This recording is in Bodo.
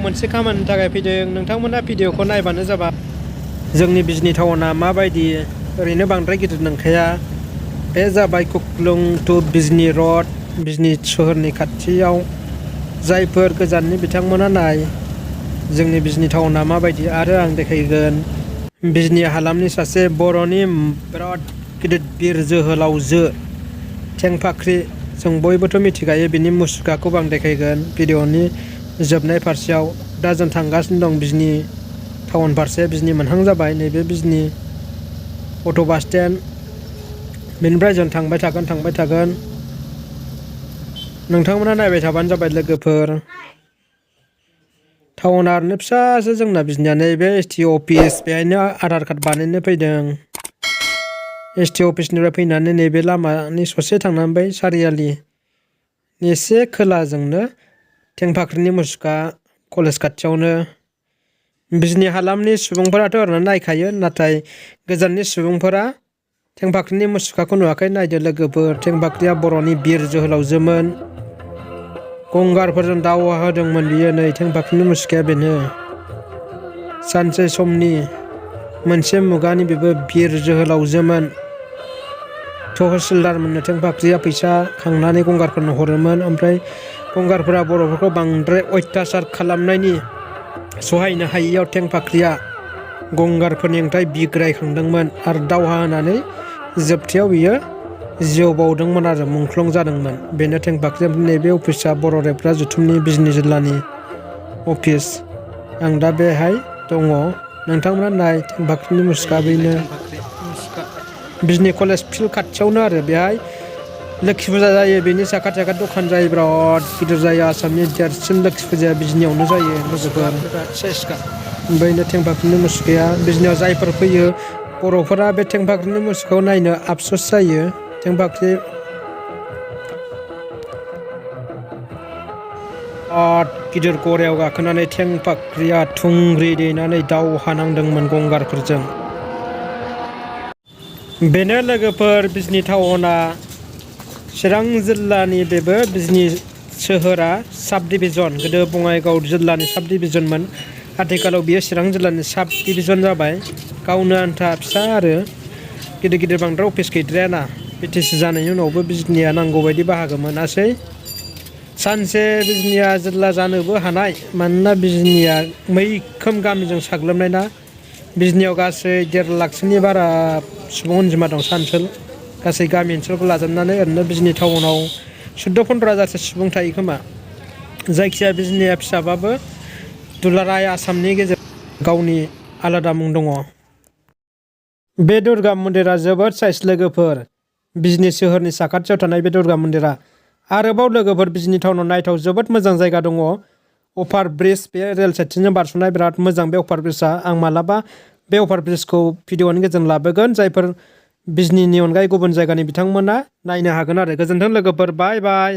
मोनसे खामानिनि थाखाय फैदों नोंथांमोना भिडिअखौ नायबानो जाबाय जोंनि बिजनि टाउना माबायदि ओरैनो बांद्राय गिदिर नंखाया बे जाबाय कुक्लुं टु बिजनि रड बिजनि सोहोरनि खाथियाव जायफोर गोजाननि बिथांमोना नाय जोंनि बिजनि टाउना माबायदि आरो आं देखायगोन बिजनि हालामनि सासे बर'नि बिराद गिदिर बिर जोहोलावजो थेंफाख्रि जों बयबोथ' मिथिखायो बिनि मुसुखाखौ आं देखायगोन भिडिअनि जोबनाय फारसेयाव दा जों थांगासिनो दं बिजनि टाउन फारसे बिजनि मोनहां जाबाय नैबे बिजनि अट' बास स्टेन्ड बेनिफ्राय जों थांबाय थागोन नोंथांमोना नायबाय थाबानो जाबाय लोगोफोर टाउना ओरैनो फिसासो जोंना बिजनिया नैबे एसटि अफिस बेहायनो आधार कार्ड बानायनो फैदों एसटि अफिसनिफ्राय फैनानै नैबे लामानि ससे थांनानै सारियालि एसे खोलाजोंनो थेंफाख्रिनि मुसुखा कलेज खाथियावनो बिजनि हालामनि सुबुंफोराथ' ओरैनो नायखायो नाथाय गोजाननि सुबुंफोरा थेंफाख्रिनि मुसुखाखौ नुवाखै नायदो लोगोफोर थेंफाख्रिया बर'नि बिर जोहोलावजोमोन गंगारफोरजों दावहा होदोंमोन बियो नै थेंफाख्रिनि मुसुखाया बेनो सानसे समनि मोनसे मुगानि बेबो बिर जोहोलावजोमोन तहसिलदार मोननो थेंफाख्रिया फैसा खांनानै गंगारफोरनो हरोमोन ओमफ्राय गंगारफोरा बर'फोरखौ बांद्राय अयथासार खालामनायनि सहायनो हायैयाव थेंफाख्रिया गंगारफोरनि हेंथायै बिग्रायखांदोंमोन आरो दावहा होनानै जोबथायाव बियो जिउ बाउदोंमोन आरो मुंख्लं जादोंमोन बेनो थेंफाख्रि नैबे अफिसा बर' रेबग्रा जुथुमनि बिजनि जिल्लानि अफिस आं दा बेहाय दङ नोंथांमोना नाय थेंफाख्रिनि मुसुखा बेनो बिजनि कलेज फिल्ड खाथियावनो आरो बेहाय लोखि फुजा जायो बेनि साखाथि दखान जायो बिराद गिदिर जायो आसामनि देरसिन लोखि फुजाया बिजनियावनो जायो लोगोफोर बेनो थेंफाख्रिनि मुसुखाया बिजनियाव जायफोर फैयो बर'फोरा बे थेंफाख्रिनि मुसुखाखौ नायनो आफस'स जायो थेंफाख्रि गिदिर गरायाव गाखोनानै थेंफाख्रिया थुंग्रि दैनानै दावहा नांदोंमोन गंगारफोरजों बेनो लोगोफोर बिजनि टाउना चिरां जिल्लानि बेबो बिजनि सोहोरा साब डिभिजन गोदो बङाइगाव जिल्लानि साब डिभिजनमोन आथिखालाव बियो चिरां जिल्लानि साब डिभिजन जाबाय गावनो आन्था फिसा आरो गिदिर बांद्राय अफिस गैद्रायाना बिटिसि जानायनि उनावबो बिजनिया नांगौ बायदि बाहागो मोनासै सानसे बिजनिया जिल्ला जानोबो हानाय मानोना बिजनिया मैखोम गामिजों साग्लोबनाय ना बिजनियाव गासै 1.5 लाखसोनि बारा सुबुं अनजिमा दं ओनसोल गासै गामि ओनसोलखौ लाजोबनानै ओरैनो बिजनि टाउनाव 14-15 हाजारसो सुबुं थायो खोमा जायखिजाया बिजनिया फिसाबाबो दुलाराय आसामनि गेजेराव गावनि आलादा मुं दङ बे दुर्गा मन्दिरा जोबोद साइज लोगोफोर बिजनि सोहोरनि साखाथियाव थानाय बे दुर्गा मन्दिरा आरोबाव लोगोफोर बिजनि टाउनाव नायथाव जोबोद मोजां जायगा दङ अभार ब्रिज बे रेल साइडथिंजों बारस'नाय बिराद मोजां बे अभार ब्रिजआ आं मालाबा बे अभार ब्रिजखौ भिडिअनि गेजेरजों लाबोगोन जायफोर बिजनिनि अनगायै गुबुन जायगानि बिथांमोना नायनो हागोन आरो गोजोन्थों लोगोफोर बाय बाय